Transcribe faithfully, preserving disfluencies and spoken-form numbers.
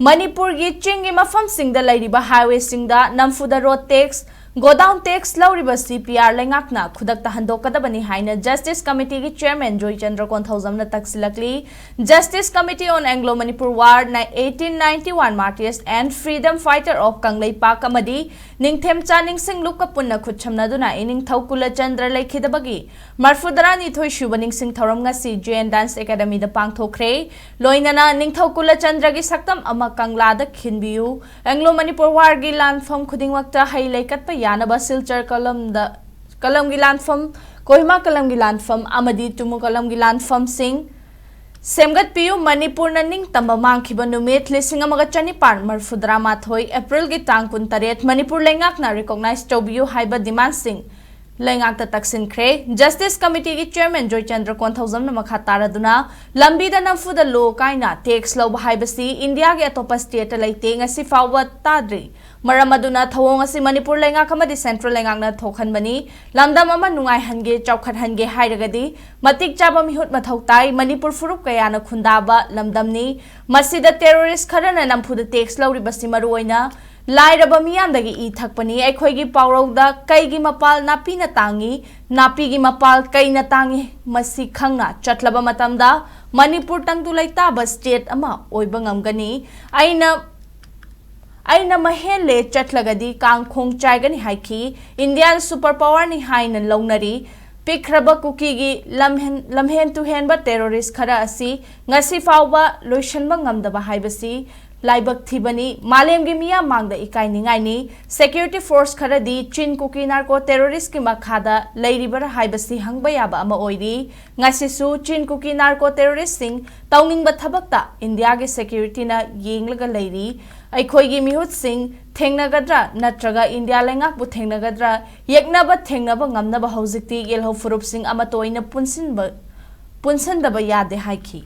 ꯃꯅꯤꯄꯨꯔꯒꯤ ꯆꯤꯡꯒꯤ ꯃꯐꯝꯁꯤꯡꯗ ꯂꯩꯔꯤꯕ ꯍꯥꯏꯋꯦꯁꯤꯡꯗ ꯅꯝꯐꯨꯗ ꯔꯣꯗ ꯇꯦꯛꯁ, ꯒꯣꯗꯥꯎꯟ ꯇꯦꯛꯁ ꯂꯧꯔꯤꯕꯁꯤ ꯄꯤ ꯑꯥꯔ ꯂꯩꯉꯥꯛꯅ ꯈꯨꯗꯛꯇ ꯍꯟꯗꯣꯛꯀꯗꯕꯅꯤ ꯍꯥꯏꯅ ꯖꯁꯇꯤꯁ ꯀꯃꯤꯇꯤꯒꯤ ꯆꯤꯌꯔꯃꯦꯟ ꯖꯣꯏꯆꯟꯗ꯭ꯔ ꯀꯣꯟꯊꯧꯖꯝꯅ ꯇꯛꯁꯤꯜꯂꯛꯂꯤ꯫ Justice Committee on Anglo Manipur War, eighteen ninety-one Martyrs and Freedom Fighter of Kangleipak ꯑꯃꯗꯤ ꯅꯤꯡꯊꯦꯝꯆꯥ ꯅꯤꯡꯁꯤꯡ ꯂꯨꯞꯀ ꯄꯨꯟꯅ ꯈꯨꯠꯁꯝꯅꯗꯨꯅ ꯏꯅꯤꯡꯊꯧ ꯀꯨꯂꯆꯟꯗ꯭ꯔ ꯂꯩꯈꯤꯗꯕꯒꯤ ꯃꯔꯐꯨꯇꯔꯥꯅꯤꯊꯣꯏ ꯁꯨꯕ ꯅꯤꯡꯁꯤꯡ ꯊꯧꯔꯝ ꯉꯁꯤ ꯖꯦ ꯑꯦꯟ ꯗꯥꯟꯁ ꯑꯦꯀꯥꯗꯃꯤꯗ ꯄꯥꯡꯊꯣꯛꯈ꯭ꯔꯦ꯫ ꯂꯣꯏꯅꯅ ꯅꯤꯡꯊꯧ ꯀꯨꯂꯆꯟꯗ꯭ꯔꯒꯤ ꯁꯛꯇꯝ ꯑꯃ ꯀꯪꯂꯥꯗ ꯈꯤꯟꯕꯤꯌꯨ꯫ ꯑꯦꯡꯒ꯭ꯂꯣ ꯃꯅꯤꯄꯨꯔ ꯋꯥꯔꯒꯤ ꯂꯥꯟꯐꯝ ꯈꯨꯗꯤꯡꯃꯛꯇ ꯍꯩ ꯂꯩꯀꯠꯄ ꯌꯥꯅꯕ ꯁꯤꯜꯆꯔ ꯀꯂꯝꯗ, ꯀꯂꯝꯒꯤ ꯂꯥꯟꯐꯝ, ꯀꯣꯍꯤꯃꯥ ꯀꯂꯝꯒꯤ ꯂꯥꯟꯐꯝ ꯑꯃꯗꯤ ꯇꯨꯃꯨ ꯀꯂꯝꯒꯤ ꯂꯥꯟꯐꯝꯁꯤꯡ ꯁꯦꯝꯒꯠꯄꯤꯌꯨ꯫ ꯃꯅꯤꯄꯨꯔꯅ ꯅꯤꯡꯇꯝꯕ ꯃꯥꯡꯈꯤꯕ ꯅꯨꯃꯤꯠ ꯂꯤꯁꯤꯡ ꯑꯃꯒ ꯆꯅꯤꯄꯥꯟ ꯃꯔꯐꯨꯇꯔꯥ ꯃꯥꯊꯣꯏ, ꯑꯦꯄ꯭ꯔꯤꯜꯒꯤ ꯇꯥꯡ ꯀꯨꯟꯇꯔꯦꯠ, ꯃꯅꯤꯄꯨꯔ ꯂꯩꯉꯥꯛꯅ recognize ꯇꯧꯕꯤꯌꯨ ꯍꯥꯏꯕ ꯗꯤꯃꯥꯟꯁꯤꯡ ꯂꯩꯉꯥꯛꯇ ꯇꯛꯁꯤꯟꯈ꯭ꯔꯦ꯫ ꯖꯁꯇꯤꯁ ꯀꯃꯤꯇꯤꯒꯤ ꯆꯤꯌꯔꯃꯦꯟ ꯖꯣꯏꯆꯟꯗ꯭ꯔ ꯀꯣꯟꯊꯧꯖꯝꯅ ꯃꯈꯥ ꯇꯥꯔꯗꯨꯅ, ꯂꯝꯕꯤꯗ ꯅꯝꯐꯨꯗ ꯂꯣ ꯀꯥꯏꯅ ꯇꯦꯛꯁ ꯂꯧꯕ ꯍꯥꯏꯕꯁꯤ ꯏꯟꯗꯤꯌꯥꯒꯤ ꯑꯇꯣꯞꯄ ꯁ꯭ꯇꯦꯠꯇ ꯂꯩꯇꯦ, ꯉꯁꯤ ꯐꯥꯎꯕ ꯇꯥꯗ꯭ꯔꯤ꯫ ꯃꯔꯝ ꯑꯗꯨꯅ ꯊꯧꯑꯣꯡ ꯑꯁꯤ ꯃꯅꯤꯄꯨꯔ ꯂꯩꯉꯥꯛ ꯑꯃꯗꯤ ꯁꯦꯟꯇ꯭ꯔꯦꯜ ꯂꯩꯉꯥꯛꯅ ꯊꯣꯛꯍꯟꯕꯅꯤ꯫ ꯂꯝꯗꯝ ꯑꯃ ꯅꯨꯡꯉꯥꯏꯍꯟꯒꯦ, ꯆꯥꯎꯈꯠꯍꯟꯒꯦ ꯍꯥꯏꯔꯒꯗꯤ ꯃꯇꯤꯛ ꯆꯥꯕ ꯃꯤꯍꯨꯠ ꯃꯊꯧ ꯇꯥꯏ꯫ ꯃꯅꯤꯄꯨꯔ ꯐꯨꯔꯨꯞ ꯀꯌꯥꯅ ꯈꯨꯟꯗꯥꯕ ꯂꯝꯗꯝꯅꯤ꯫ ꯃꯁꯤꯗ ꯇꯦꯔꯣꯔꯤꯁ ꯈꯔꯅ ꯅꯝꯐꯨꯗ ꯇꯦꯛꯁ ꯂꯧꯔꯤꯕꯁꯤ ꯃꯔꯨꯑꯣꯏꯅ ꯂꯥꯏꯔꯕ ꯃꯤꯌꯥꯝꯗꯒꯤ ꯏ ꯊꯛꯄꯅꯤ꯫ ꯑꯩꯈꯣꯏꯒꯤ ꯄꯥꯎꯔꯧꯗ "ꯀꯩꯒꯤ ꯃꯄꯥꯜ ꯅꯥꯄꯤꯅ ꯇꯥꯡꯉꯤ, ꯅꯥꯄꯤꯒꯤ ꯃꯄꯥꯜ ꯀꯩꯅ ꯇꯥꯡꯉꯤ" ꯃꯁꯤ ꯈꯪꯅ ꯆꯠꯂꯕ ꯃꯇꯝꯗ ꯃꯅꯤꯄꯨꯔ ꯇꯪꯗꯨ ꯂꯩꯇꯥꯕ ꯁ꯭ꯇꯦꯠ ꯑꯃ ꯑꯣꯏꯕ ꯉꯝꯒꯅꯤ꯫ ꯑꯩꯅ, "ꯑꯩꯅ ꯃꯍꯦꯜꯂꯦ ꯆꯠꯂꯒꯗꯤ ꯀꯥꯡꯈꯣꯡ ꯆꯥꯏꯒꯅꯤ" ꯍꯥꯏꯈꯤ꯫ ꯏꯟꯗꯤꯌꯥꯅ ꯁꯨꯄꯔ ꯄꯥꯋꯔꯅꯤ ꯍꯥꯏꯅ ꯂꯧꯅꯔꯤ꯫ ꯄꯤꯛꯈ꯭ꯔꯕ ꯀꯨꯀꯤꯒꯤ ꯂꯝꯍꯦꯟ-, ꯂꯝꯍꯦꯟ ꯇꯨꯍꯦꯟꯕ ꯇꯦꯔꯣꯔꯤꯁ ꯈꯔ ꯑꯁꯤ ꯉꯁꯤ ꯐꯥꯎꯕ ꯂꯣꯏꯁꯤꯟꯕ ꯉꯝꯗꯕ ꯍꯥꯏꯕꯁꯤ ꯂꯥꯏꯕꯛ ꯊꯤꯕꯅꯤ, ꯃꯥꯂꯦꯝꯒꯤ ꯃꯤꯌꯥꯝ ꯃꯥꯡꯗ ꯏꯀꯥꯏꯅꯤꯡꯉꯥꯏꯅꯤ꯫ ꯁꯦꯀ꯭ꯌꯨꯔꯤꯇꯤ ꯐꯣꯔꯁ ꯈꯔꯗꯤ ꯆꯤꯟ ꯀꯨꯀꯤ ꯅꯥꯔꯀꯣ ꯇꯦꯔꯣꯔꯤꯁꯀꯤ ꯃꯈꯥꯗ ꯂꯩꯔꯤꯕ꯭ꯔꯥ ꯍꯥꯏꯕꯁꯤ ꯍꯪꯕ ꯌꯥꯕ ꯑꯃ ꯑꯣꯏꯔꯤ꯫ ꯉꯁꯤꯁꯨ ꯆꯤꯟ ꯀꯨꯀꯤ ꯅꯥꯔꯀꯣ ꯇꯦꯔꯣꯔꯤꯁꯁꯤꯡ ꯇꯧꯅꯤꯡꯕ ꯊꯕꯛꯇ ꯏꯟꯗꯤꯌꯥꯒꯤ ꯁꯦꯀ꯭ꯌꯨꯔꯤꯇꯤꯅ ꯌꯦꯡꯂꯒ ꯂꯩꯔꯤ꯫ ꯑꯩꯈꯣꯏꯒꯤ ꯃꯤꯍꯨꯠꯁꯤꯡ ꯊꯦꯡꯅꯒꯗ꯭ꯔꯥ ꯅꯠꯇ꯭ꯔꯒ ꯏꯟꯗꯤꯌꯥ ꯂꯩꯉꯥꯛꯄꯨ ꯊꯦꯡꯅꯒꯗ꯭ꯔꯥ? ꯌꯦꯛꯅꯕ ꯊꯦꯡꯅꯕ ꯉꯝꯅꯕ ꯍꯧꯖꯤꯛꯇꯤ ꯌꯦꯜꯍꯧ ꯐꯨꯔꯨꯞꯁꯤꯡ ꯑꯃꯠꯇ ꯑꯣꯏꯅ ꯄꯨꯟꯁꯤꯟꯕ, ꯄꯨꯟꯁꯤꯟꯗꯕ ꯌꯥꯗꯦ ꯍꯥꯏꯈꯤ꯫